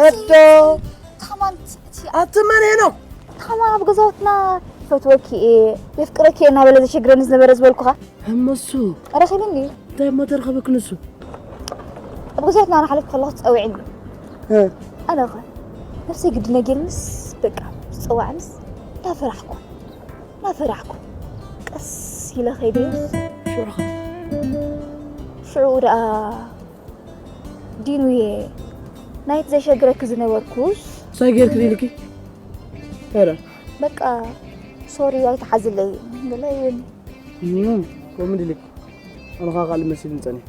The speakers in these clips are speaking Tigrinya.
ኣዶ። ተኸማን እቲ ኣቲ መን ሄኖ? ተኸማን ኣብ ገዛውትና ፈትወኪ እየ፣ የፍቅረኪ እየ እናበለ ዘሸግረኒ ዝነበረ ዝበልኩኻ። እመሱ። ረኺብኒ። እንታይ እሞ ተረኸበክ ንሱ? ኣብ ገዛውትና እናሓለፍኩ ከለኹ ጸዊዕኒ። እ። ኣነ ኸ ነብሰይ ግዲ ነጊርንስ በቃ ዝጸዋዕንስ እናፈራሕኩ፣ እናፈራሕኩ ቀስ ኢለ ኸይደ። ሽዑ ኸ? ሽዑ ደኣ ዲኑየ፣ ናይቲ ዘሸግረኪ ዝነበርኩስ። ሳይ ጌርክ ኢልኪ? ኧረ። በቃ ሶሪ ኣይትሓዝለይ። ገለ ይብኒ። እም፣ ከምኡ ድልክ። ኣነ ኸኣ ካልእ መሲሉኒ ጸኒሑ።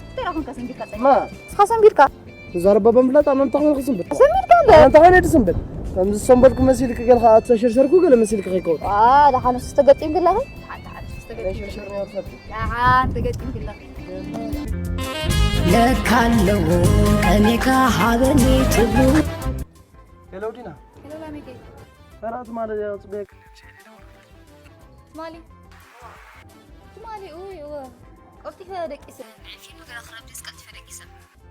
እንታይ ደኣ ኾንካ ሰንቢድካ ጸኒሑ? ማ? ንስኻ ሰንቢድካ? ትዛረብ በምፍላጥ ኣነ እንታይ ኾነ ክስንብድ? ሰንቢድካ እንደ? ኣነ እንታይ ኾነ ድስንብድ? ከምዚ ዝሰንበድኩ መሲልክ ገለ ኸኣ ተሸርሸርኩ ገለ መሲልክ ከይከውን። ዋ፣ ደሓን ንሱስ ተገጢምክላ ኸ? ደሓን ተገጢምክላ። ለካ ኣለዎ ከኔ ጋ ሃበኒ ትብሉ። ሄሎ ዲና። ሄሎ ላሜከይ። ሰራቱ ማለት ያው ጽቤክ። ትማሊ። ትማሊ፣ ኡይ፣ እወ። ቀልጢፈ ደቂሰ። ንዕፊ ምግረ ክረብ ደስ ቀልጢፈ ደቂሰ።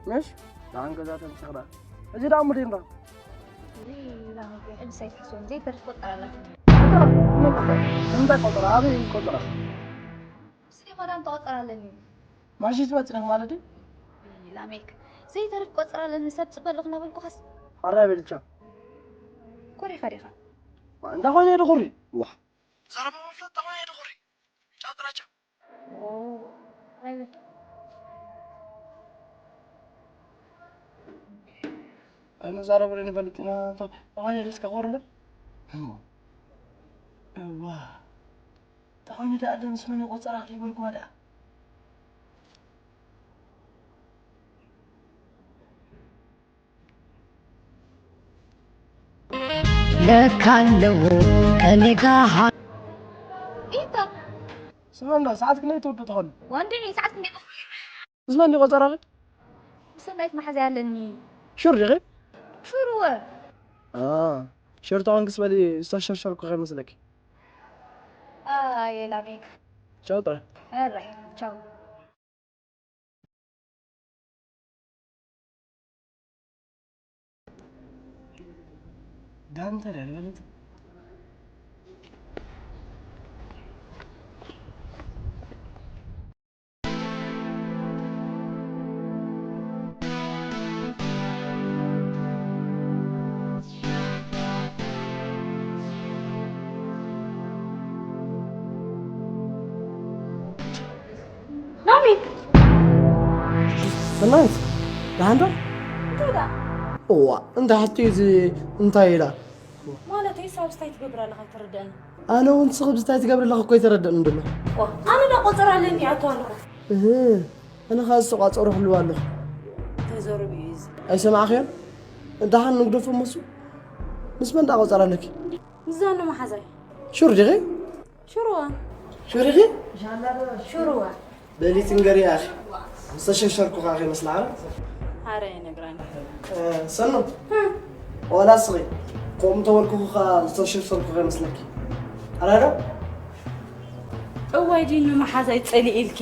ምሽ? ደሓን ገዛ ተምስኽራ። እዚ ደኣ ሙድ ይንራ። እዚ ላሜከይ፣ ሕጂ ሳይትሕስቦም ዘይተርፍ ቆጠራ ኣላ። እንታይ ቆጠራ? ኣበይ ቆጠራ? ስለ ኸዳን ተቆጠራ ኣለኒ። ማሽት መጽነክ ማለት እዩ? ላሜክ፣ ዘይተርፍ ቆጸራ ኣለኒ፣ ሰብ ጽበ ኣለኹ እናበልኩኻስ። ሓራይ በልቻ። ኮሪኻ ዲኻ? እንዳ ኾነ ድኹሪ። ዋ። ዘረባ መፍለጥ እንዳ ኾነ ድኹሪ። ጫው ጥራ ጫው። ኦ፣ ኣይ በል። ኣይንዛረብ ንፈልጥ ኢና። እንዳ ኾነ ደስ ከቆርለ። እዋ። ተኾይኑ ደኣ ደምስሶም ቆጸራ ከይበልኩዋ ደኣ። ለካ ኣለዎ ከኔ ጋ ሃ- ኢታ። ስማ እንዳ ሰዓት ክንደይ ትወዱ ትኾኑ? ዋንድዒ ሰዓት ክንደይ ትወዱ? ምስ መን ድዩ ቆጸራኺ? ምስ ሰናይት መሓዛይ ኣለኒ። ሹር ዲኺ? ሹር እወ። አ፣ ሹር ተኾንክስ በሊ ዝተሸርሸርኩ ከይመስለኪ። ኣየ ላሜክ። ቻው ጥራይ። ሕራይ፣ ቻው። ዳንተ ደልበለት። ሎሚ ሰናይት፣ ደሓን ዶ? እንታይ ደኣ? እዋ፣ እንታይ ሓቲ እዚ እንታይ ኢላ? ማለተይ ሳብስታይ ትገብር ኣለኻ ኣይተረድአኒ። ኣነ እውን ስኽብ ዝታይ ትገብር ኣለኻ እኮ ኣይተረድአኒ እንድሎ። ዋ፣ ኣነ ዳ ቆጸራ ኣለኒ ኣቶ ኣለኹ። እህ፣ ኣነ ኸዓ ዝተቋጸሩ ክህልው ኣለኹ። ተዘረብ እዩ እዚ። ኣይሰማዕኽዮን? ደሓን ንግደፎ መሱ። ምስ መን ዳ ቆጸራ ኣለኪ? ምስ ዛኑ መሓዛይ። ሹር ዲኺ? ሽሩዋ። ሹር ዲኺ? ሽሩዋ። በሊ ትንገሪ ኣኺ። ዝተሸርሸርኩ ኸዓ ከይመስልኻ። ኣረ ኣይነግራን። እ፣ ሰኑ። እ። ዋላ ስኺ። ከምኡ ተበልኩኹ ኸዓ ዝተሸርሸርኩ ከይመስለኪ። ኣረ ዶ? እዋይ ዲኑ መሓዛይ ጸሊኢልኪ።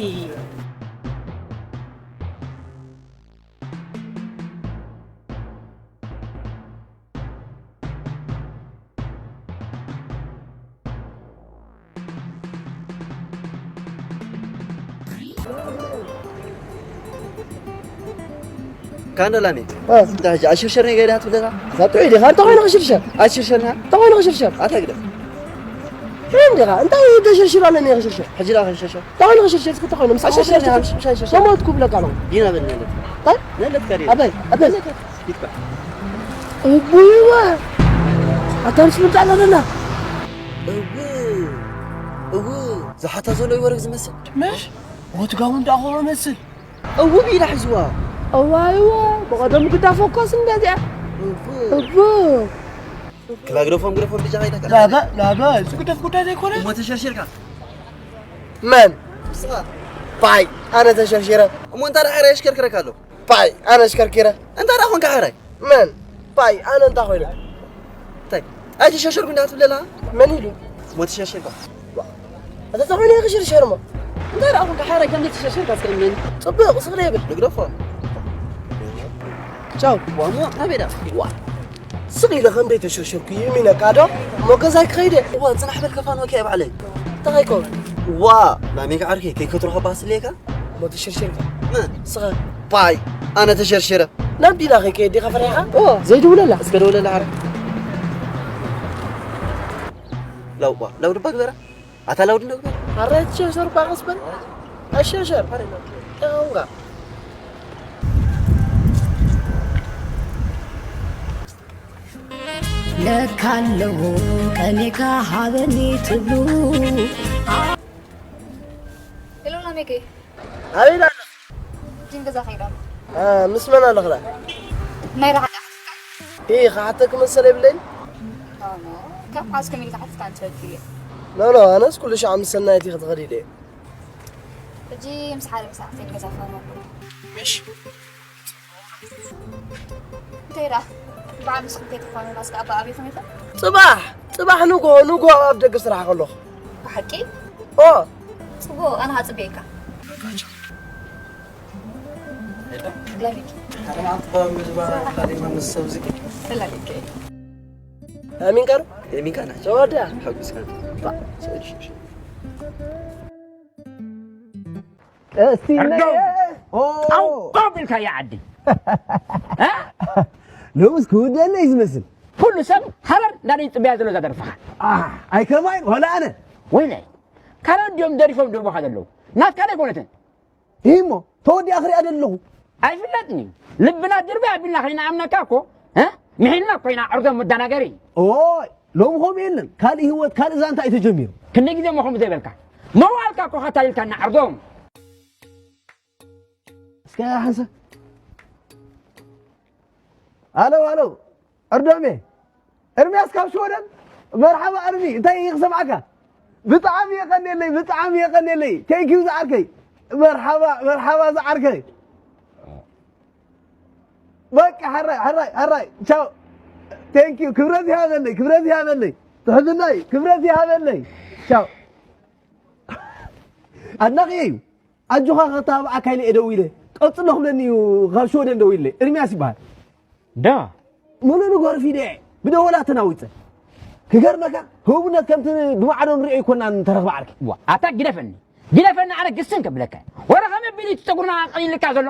ካንዶ ላሜ። እ። እንታይ ሕጂ ኣሽርሸር ነይ ገይዳ ትብለና? እዛ ጥዑይ ዲኻ? እንታይ ኮይኑ ክሽርሸር? ኣሽርሸር ና? እንታይ ኮይኑ ክሽርሸር? ኣታ ግደ። እንታይ ዲኻ? እንታይ ደሸርሽር ኣለኒ ክሽርሸር? ሕጂ ዳ ክሽርሸር? እንታይ ኮይኑ ክሽርሸር? እስኪ እንታይ ኮይኑ? ምስ ኣሽርሸር ኣሽርሸር ና? ምሽ ኣሽርሸር። ከሞት ክብለካ ኣለኹ። ዲና በል ነለት። እንታይ? ነለት ከዲ። ኣበይ? ኣበይ? ነለት። ይትባዕ። እቡይዋ። ኣታ ምስ ምንታይ ኣለና? እው። እው። ዝሓታ ዘሎ ይወርግ ዝመስል። ምሽ? ወትጋውን ዳኾ መስል። እውብ ኢላ ሒዝዋ። እዋ፣ እዋ፣ ብቐደም ግዳፎ እኮ ስም ገዚኣ። እቡ። እቡ። ክላ ግደፎም፣ ግደፎም ብጃኻ ኢለካ። ላባ፣ ላባ፣ እዚ ግደፍ ጉዳይ ዘይኮነ። እሞ ተሸርሽርካ። መን? ንስኻ። ፓይ፣ ኣነ ተሸርሽረ። እሞ እንታይ ደኣ ሓራይ የሽከርክረካ ኣሎ? ፓይ፣ ኣነ ኣሽከርኪረ። እንታይ ደኣ ኾንካ ሓራይ? መን? ፓይ፣ ኣነ እንታይ ኮይነ? እንታይ? ኣይትሸርሸርኩ እንዳትብለላ? መን ኢሉ? እሞ ተሸርሽርካ። ዋ፣ ኣታ እንታይ ኮይነ ክሽርሸር እሞ? እንታይ ደኣ ኾንካ ሓራይ ከም ዘይትሸርሸርካ እስከ እመን። ጽቡቕ፣ ስቕ ዘይብል። ንግደፎ። ቻው። ዋ፣ እሞ ናበይ ደኣ? ዋ፣ ስቕ ኢለ ከም ደይተሸርሸርኩ ይእሚነካ ዶ? እሞ ገዛይ ክኸይደ? ዋ፣ ጽናሕ በል፣ ከፋንወኪ እየ ባዕለይ። እንታይ ከይከውን? ዋ፣ ላሜክ ዓርከይ፣ ከይከትሮኻ ባስሌካ? እሞ ተሸርሸርካ? መን? ስኻ? ባይ፣ ኣነ ተሸርሸረ። ናብ ዲና ከይከይድ ዲኻ ፈሪሕኻ? ኦ፣ ዘይድውለላ? እስከ ደውለላ ዓርከይ። ላው፣ ዋ፣ ላው ድባ ግበራ። ኣታ ላውድ ነው። ኣረ ትሸርሸር ባቀስ በል። ኣሸርሸር። ተውጋ። ለካ ኣለዎ ቀኔካ ሃበኒ ትብሉ። ሄሎ ላሜከይ። ኣበይ ኣለኻ? ጂም ገዛ ከይዳ። አ፣ ምስ መን ኣለኽላ? ናይ ረሓዳ። ኢ፣ ክሓተክ መሰል የብለይን። ካብ ዓስኩም ኢልካ ሓትካ ኣንተ ወኪል እየ። ኖ፣ ኖ፣ ኣነስ ኩሉ ሻዕ ምስ ሰናይት ኢኺ ትኸዲ ኢለ። ሕጂ ምስ ሓደ ምስ ኣሕተይ ገዛ ፋርማ። ምሽ? እንታይ ደኣ? በዓል ንስኹም ከይትኾኑ ናስ ደኣ ብኣቢኹም ኢኹም? ጽባሕ፣ ጽባሕ ንጎ፣ ንጎ ኣብ ደገ ስራሕ ከለኹ። ብሓቂ? ኦ። ጽቡቕ፣ ኣነ ሃጽበየካ። ላሊክ። ኣርባዕተ ኳ ምዝባ ላሊክ ምስ ሰብ ዝግ። ላሊክ። ኣሚንካ ዶ? ኣሚንካ ናቸው። ተወዳ። ሓጉስካ። ባ፣ ሰው ልሽ፣ ልሽ። እስቲ እርዶም! ነየ። ኦ! ጣው፣ ጣው ኢልካ እያ ዓዲ። እ? ሎምስ ክውደለይ ዝመስል። ኩሉ ሰብ ሃረር እንዳለይ ጽበያ ዘሎ እዛ ደርፍኻ። ኣ፣ ኣይከማይን፣ ዋላ ኣነ። ወይለይ፣ ካልኦት ድዮም ደሪፎም ድርቡኻ ዘለዉ? ናትካ ዶ ኣይኮነትን? ይህሞ፣ ተወዲኣ ክሪኣ ደለኹ። ኣይፍለጥን እዩ። ልብና ድርቢ ኣቢልና ከይንኣምነካ እኮ፣ እ? ምሒልና እኮ ኢና ዕርዶም መደናገሪ። ኦይ፣ ሎሚ ከምኡ የለን። ካልእ ህይወት፣ ካልእ ዛንታ እዩ ተጀሚሩ። ክንደይ ግዜ እሞ ከምኡ ዘይበልካ? መዋልካ እኮ ከታሊልካና ዕርዶም። እስከ ሓንሳብ። ኣለው፣ ኣለው። ዕርዶሜ። ኤርምያስ ካብ ሽወደን። መርሓባ ኤርሚ፣ እንታይ እዩ ክሰምዓካ? ብጣዕሚ የቐንየለይ፣ ብጣዕሚ የቐንየለይ። ቴንኪዩ ዝዓርከይ። መርሓባ፣ መርሓባ ዝዓርከይ። በቃ፣ ሕራይ፣ ሕራይ፣ ሕራይ። ቻው። ቴንኪዩ። ክብረት ይሃበለይ፣ ክብረት ይሃበለይ። ትሕትናይ፣ ክብረት ይሃበለይ። ቻው። ኣድናቒ እዩ። ኣጆኻ ከተባብዓካ ኢለ እየ ደዊለ። ቀጽሎ ክብለኒ እዩ፣ ካብ ሽወደን ደዊለ። ኤርምያስ ይበሃል። ዳ? ሙሉ ንጎርፍ ኢለ እየ ብደወላ ተናዊጸ። ክገርመካ፣ ህቡብነት ከምቲ ብማዕዶ ንሪኦ ኣይኮናን ተረኽበ ዓርከይ። ዋ፣ ኣታ ግደፈኒ። ግደፈኒ፣ ኣነ ግስን ከብለካ። ወረ ከመይ ኣቢሉ እቲ ጸጉርና ቀሊልካ ዘሎ?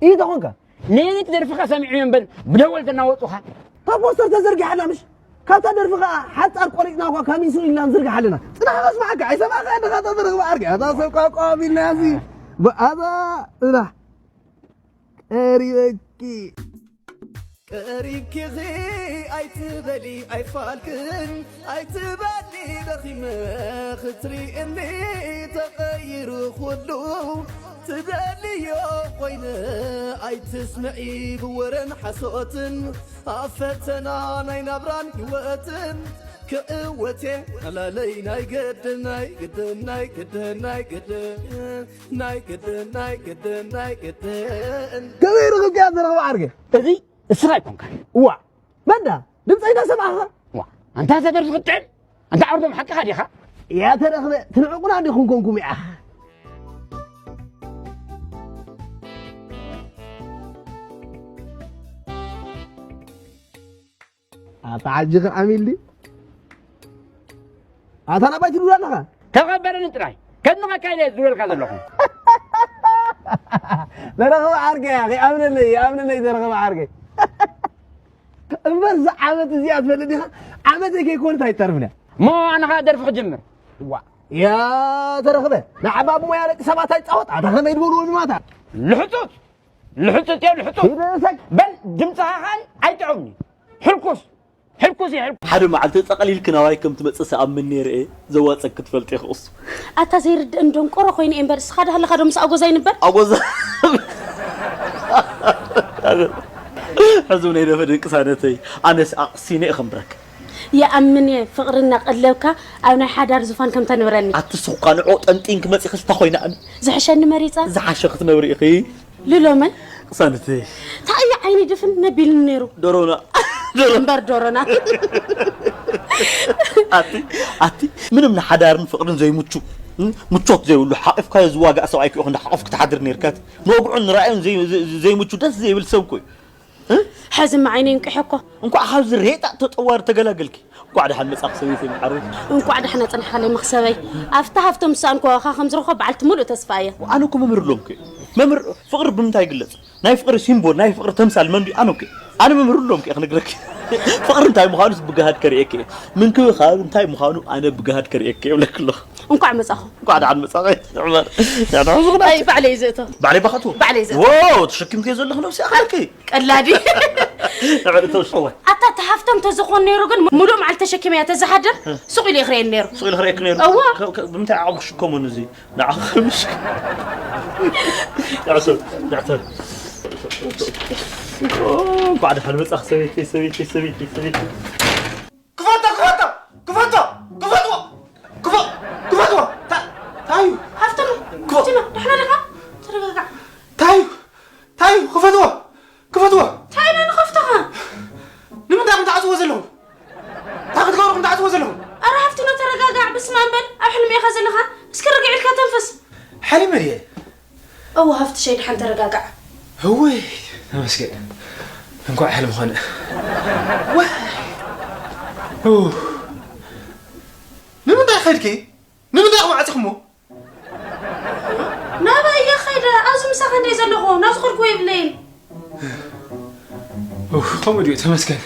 እዩ ተኾንካ? ንሌሊት ደርፍኻ ሰሚዑ እየ እምበር ብደወል ተናወጹኻ። እታ ፖስተር ተዘርጊሓ ኣላ ምሽ? ካብታ ደርፊ ኸኣ ሓጻር ቆሪጽና እኳ ካሚንሱን ኢልና ንዝርግሓ ኣለና። ጽናሕ ከስምዓካ፣ ኣይሰማዕካያን ዲኻ እታ ተረኽበ ዓርከይ? ኣታ ሰብ ቋቋ ኣቢልናያ እዚ። ብኣዛ ጽናሕ። ቀሪበኪ። ቀሪብኪኺ ኣይትበሊ ኣይፋልክን ኣይትበሊ ደኺመ ክትሪእኒ ተቐይሩ ኩሉ ትደልዮ ኮይነ ኣይትስምዒ ብወረን ሓሶትን ኣብ ፈተና ናይ ናብራን ህይወትን ክእወት እየ ሓላለይ ናይ ግድን ናይ ግድን ናይ ግድን ናይ ግድን ናይ ግድን ናይ ግድን ናይ ግድን ከመይ ርኽብኪ እያ ዘረኽባ ዓርከይ? እዚ እስኻ ኣይኮንካን። እዋ፣ መን ደኣ? ድምፀይ ዶ ሰማዕኻ? ዋ፣ ኣንታ እዛ ደርፊ ክትጥዕም? ኣንታ ዓርዶም ሓቅኻ ዲኻ? እያ ተረኽበ፣ ትንዕቑና እንዲኹም ኮንኩም እያ። ኣታ ዓጂኺ ዓሚል ድዩ? ኣታ ናባይ ትድውል ኣለኻ? ተቐበለኒ ጥራይ። ከድንቐካ ኢለ ዝብለልካ ዘለኹ። ተረኽበ ዓርከይ፣ ይኣምነለይ፣ ይኣምነለይ ተረኽበ ዓርከይ። እምበር እዛ ዓመት እዚኣ ትፈልጥ ዲኻ? ዓመተይ ከይኮነት ኣይትተርፍን እያ። እሞ ኣነ ኸኣ ደርፊ ክጅምር። ዋ፣ ያ ተረኽበ፣ ንዓባ ብሞያ ደቂ ሰባት ኣይጻወት። ኣታ ከመይ ዝበልዎ ንማታ? ልሕጹጽ! ልሕጹጽ እየ፣ ልሕጹጽ! ሂድ እሰይ! በል ድምጽኻ ኸኣ ኣይጥዑምኒ። ሕልኩስ! ሕልኩስ እየ፣ ሕልኩስ! ሓደ መዓልቲ ጠቕሊልኪ ናባይ ከም ትመጽእ ሰኣምን ነይረ እየ። ዘዋጸኪ ትፈልጢ ኢኺ ቅሱ። ኣታ ዘይርድእን ደንቆሮ ኮይነ እየ እምበር፣ እስኻ ዶ ሃለኻ ዶ ምስ ኣጎዛይ ንበር? ኣጎዛ-፣ ሕዚ እውን ኣይደፈድን ቅሳነተይ። ኣነስ ኣቕሲነ እየ ከንብረካ። ይኣምን እየ፣ ፍቕሪ እናቐለብካ ኣብ ናይ ሓዳር ዙፋን ከም ተንብረኒ። ኣቲ ስኻ ንዕኡ ጠንጢንኪ መጺኺ ስታ ኮይና ኣነ። ዝሕሸኒ መሪጸ። ዝሓሸ ክትነብሪ ኢኺ። ልሎመን። ቅሳነተይ። ታእየ ዓይኒ ድፍን ነቢልኒ ነይሩ። ዶሮና። ዶሮ-፣ እምበር ዶሮና። ኣቲ፣ ኣቲ፣ ምንም ንሓዳርን ፍቕርን ዘይምቹ፣ እም፣ ምቾት ዘይብሉ፣ ሓቒፍካዮ ዝዋጋእ ሰብኣይ እኮ ኢኺ እንዳ ሓቐፍኩ ትሓድር ነይርካ። ንወግዑን ንራእዩን ዘይ-፣ ዘይ-፣ ዘይምቹ ደስ ዘይብል ሰብ እኮ እዩ። ሕዚ መዓይነይ እንቅሐ እኮ። እንኳዕ ካብዚ ሬጣ ተጠዋሪ ተገላገልኪ። እንኳዕ ደሓን መጻእኪ ሰበይተይ መዓረይ። እንኳዕ ደሕና ጽንሓለይ መኽሰበይ። ኣብታ ሃፍቶም ዝሰኣንኩ ዋኻ ከም ዝረኽቦ በዓልቲ ሙሉእ ተስፋ እየ። ኣነ እኮ መምህር ኣለምኩ እየ። መምህር ፍቕሪ ብምንታይ ይግለጽ? ናይ ፍቕሪ ሲምቦል፣ ናይ ፍቕሪ ተምሳል መን ድዩ? ኣነ እኮ እየ። ኣነ መምህር ኣለምኩ እየ ክነግረኪ። ፍቕሪ እንታይ ምዃኑስ ብግሃድ ከርእየኪ እየ። ምንክብኻብ እንታይ ምዃኑ ኣነ ብግሃድ ከርእየኪ እየ እብለኪ ኣለኹ። እንኳዕ መጻኹ። እንኳዕ ደሓን መጻኺ። ንዕመር። ንዕመር። ኣይ፣ ባዕለይ ዝእቶ። ባዕለይ ባኸቱ። ባዕለይ ዝእቶ። ዎ፣ ተሸኪምክዮ ዘለኹ ነብሲ ኣኽለኪ። ቀላዲ። ንዕመር እቶ ሽወ። ኣታ እቲ ሃፍቶም ተዝኾን ነይሩ ግን ሙሉእ መዓልቲ ተሸኪመያ ተዝሓድር ሱቕ ኢሉ ይኽረየኒ ነይሩ። ሱቕ ኢሉ ይኽረየኪ ነይሩ። እዋ። ከ-፣ ከ-፣ ብምንታይ ዓቕሚ ክሽከሙ ንዚ? ንዓኹ ምሽ-፣ ንዕሰብ፣ ንዕሰብ። ኦ፣ እንኳዕ ደሓን መጻኺ ሰበይቲ፣ ሰበይቲ፣ ሰበይቲ፣ ሰበይቲ። ክፈቶ፣ ክፈቶ፣ ክፈቶ፣ ክፈትዎ፣ ክፈ-፣ ክፈትዎ። ታ-፣ ታዩ። ሃፍቶም፣ ክፈ-፣ ሃፍቶም፣ ደሕና ዲኻ? ተረጋጋዕ። ታዩ፣ ታዩ፣ ክፈትዎ፣ ክፈትዎ። እንታይ ኢና ንኸፍቶ ኸ? ንምንታይ ኢኹም ትዓጽዎ ዘለኹም? እንታይ ክትገብሩ ኢኹም ትዓጽዎ ዘለኹም? ኣረ ሃፍትኖ ተረጋጋዕ፣ ብስማም በል፣ ኣብ ሕልሚ ኢኻ ዘለኻ። እስኪ ርግዕ ኢልካ ተንፍስ። ሕሊመ ድየ? እወ ሃፍትሸይ፣ ደሓን ተረጋጋዕ። እውይ፣ ተመስገን። እንኳዕ ሕልሚ ኾነ። ዋይ። ኡፍ። ንምንታይ ኸድኪ? ንምንታይ ኢኹም ዓጺኹሞ? ናበይ እየ ኸይደ? ኣብዚ ምሳኻ እንደ ዘለኹ፣ ናብ ዝኸድኩዎ የብለይን። ኡፍ፣ ከምኡ ድዩ? ተመስገን።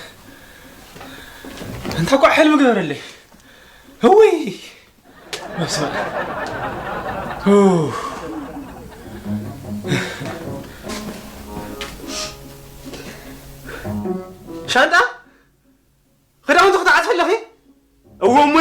እንታ እኳ ሕልሚ ግበረለይ። እውይ! በስመ ኣብ። ኡፍ። ሻንጣ? ክዳውንቲ ክትዓጽፊ ኣለኺ? እዎ እሞ